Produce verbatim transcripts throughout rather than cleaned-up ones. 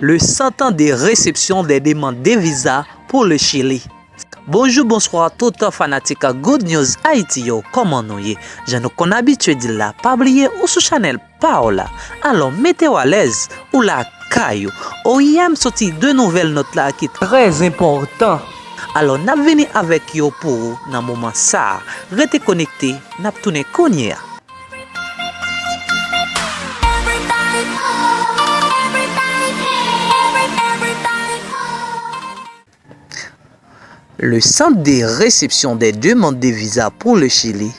Le cent ans de réception des demandes de visa pour le Chili. Bonjou, bonswa tout fanatik Good News Haïti yo, kòman nou ye? Jan nou konn abitye di l la, pa bliye ou sou chanèl pa w la. Alò, mete w alèz, ou lakay ou. O I M soti de nouvèl nòt la ki trè enpòtan. Alò, n ap vini avèk yo pou ou nan moman sa a. Rete konekte, n ap tounen kounye a. Le Centre de réception des demandes de visa pour le Chili,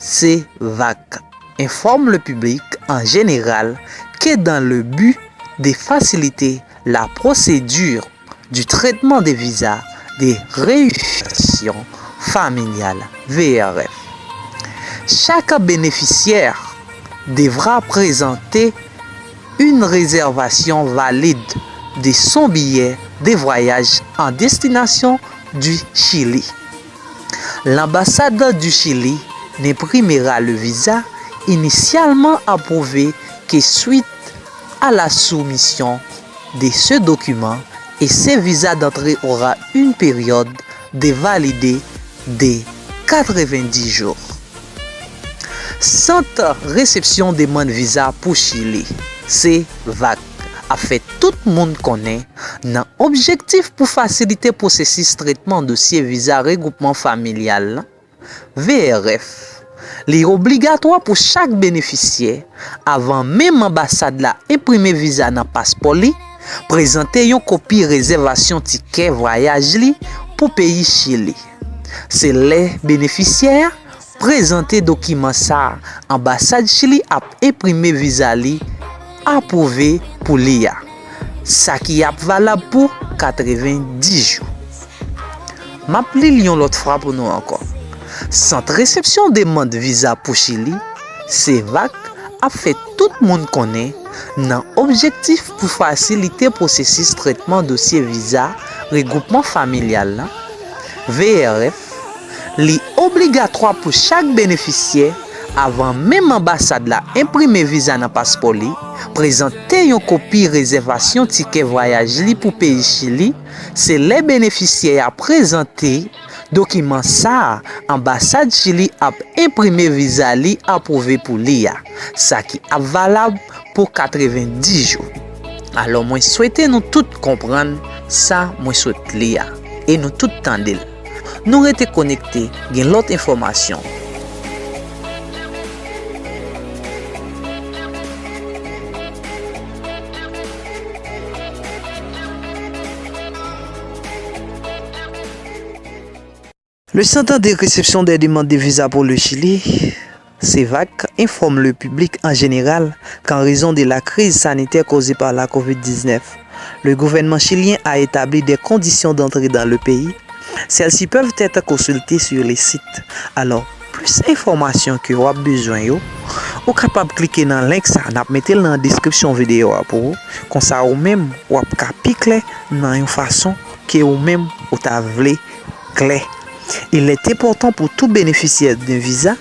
CEVAC, informe le public en général que dans le but de faciliter la procédure du traitement des visas de réunification familiale, V R F, chaque bénéficiaire devra présenter une réservation valide de son billet de voyage en destination du Chili. L'ambassade du Chili n'imprimera le visa initialement approuvé que suite à la soumission de ce document et ce visa d'entrée aura une période de validité de quatre-vingt-dix jours. Sant Resepsyon Demann Viza pou Chili, CEVAC, ap fè tout moun konnen, nan objektif pou fasilite pwosesis tretman dosye viza regwoupman familyal, V R F, li obligatwa pou chak benefisyè, avan menm anbasad la enprime viza nan paspò li, prezante yon kopi rezèvasyon tikè vwayaj li pou peyi Chili. Se lè benefisyè a prezante dokiman sa a, anbasad Chili ap enprime viza li apwouve pou li a, sa ki ap valab pou katrevenndis jou. M ap li l yon lòt fwa pou nou ankò. Sant Resepsyon Demann Viza pou Chili, CEVAC, ap fè tout moun konnen, nan objektif pou fasilite pwosesis tretman dosye viza regwoupman familyal la, V R F, li obligatwa pou chak benefisyè, avan menm anbasad la enprime viza nan paspò li, prezante yon kopi rezèvasyon tikè vwayaj li pou peyi Chili, se lè benefisyè a prezante dokiman sa a, anbasad Chili ap enprime viza li apwouve pou li a, sa ki ap valab pou katrevenndis jou. Alò, mwen swete nou tout konprann sa mwen sot li a, e nou tout tande l. Nou rete konekte, gen lòt enfòmasyon. Le Centre de réception des demandes de visa pour le Chili, CEVAC, informe le public en général qu'en raison de la crise sanitaire causée par la covid dix-neuf, le gouvernement chilien a établi des conditions d'entrée dans le pays. Celles-ci peuvent être consultées sur le site. Alò, plis enfòmasyon ke w ap bezwen yo, ou kapab klike nan link sa, n ap mete l nan deskripsyon videyo a pou ou. Konsa ou menm, w ap ka pi klè nan yon fason ke ou menm ou ta vle klè. Il est important pour tout bénéficiaire d'un visa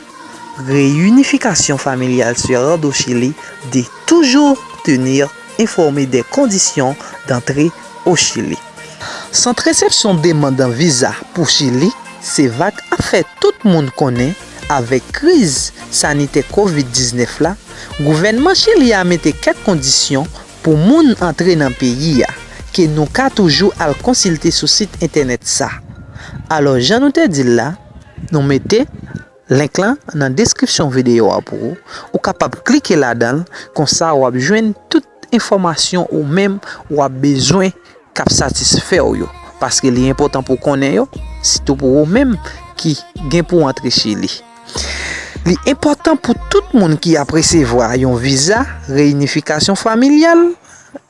réunification familiale se rendre au Chili de toujours tenir informé des conditions d'entrée au Chili. Sant Resepsyon Demann Viza pou Chili, CEVAC, ap fè tout moun konnen, avèk kriz sanitè covid diznèf la, gouvènman Chili a mete kèk kondisyon pou moun antre nan peyi a, ke nou ka toujou al konsilte sou sit entènèt sa. Alò, jan nou te di l la, nou mete link lan nan deskripsyon videyo a pou ou. Ou kapab klike ladan l, konsa w ap jwenn tout enfòmasyon ou menm w ap bezwen k ap satisfè w yo, paske li enpòtan pou w konnen yo, sitou pou ou menm ki gen pou w antre Chili. Li enpòtan pou tout moun ki ap resevwa yon viza reyinifikasyon familyal,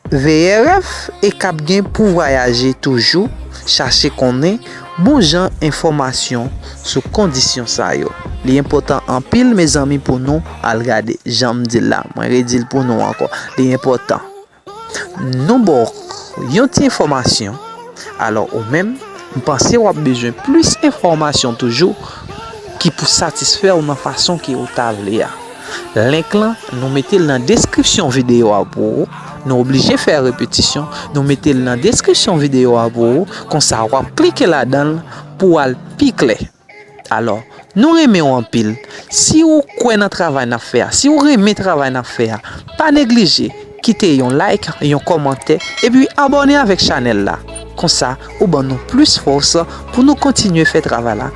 V R F, e k ap gen pou vwayaje toujou, chache konnen bon jan enfòmasyon sou kondisyon sa yo. Li enpòtan anpil, mezanmi, pou nou al gade. Jan m di l la, mwen redi l pou nou ankò. Li enpòtan. Nou ba w yon ti enfòmasyon. Alò, ou menm, m panse w ap bezwen plis enfòmasyon toujou ki pou satisfè w nan fason ke ou ta vle a. Link lan, nou mete l nan deskripsyon videyo a pou ou. Nou oblije fè repetisyon, nou mete l nan deskripsyon videyo a pou ou, konsa w ap klike ladan l pou w al pi klè. Alò, nou renmen w anpil. Si ou kwè nan travay n ap fè a, si ou renmen travay n ap fè a, pa neglije kite yon like, yon kòmantè, epi abòne avèk chanèl la. Konsa, ou ban nou plis fòs pou nou kontinye fè travay la.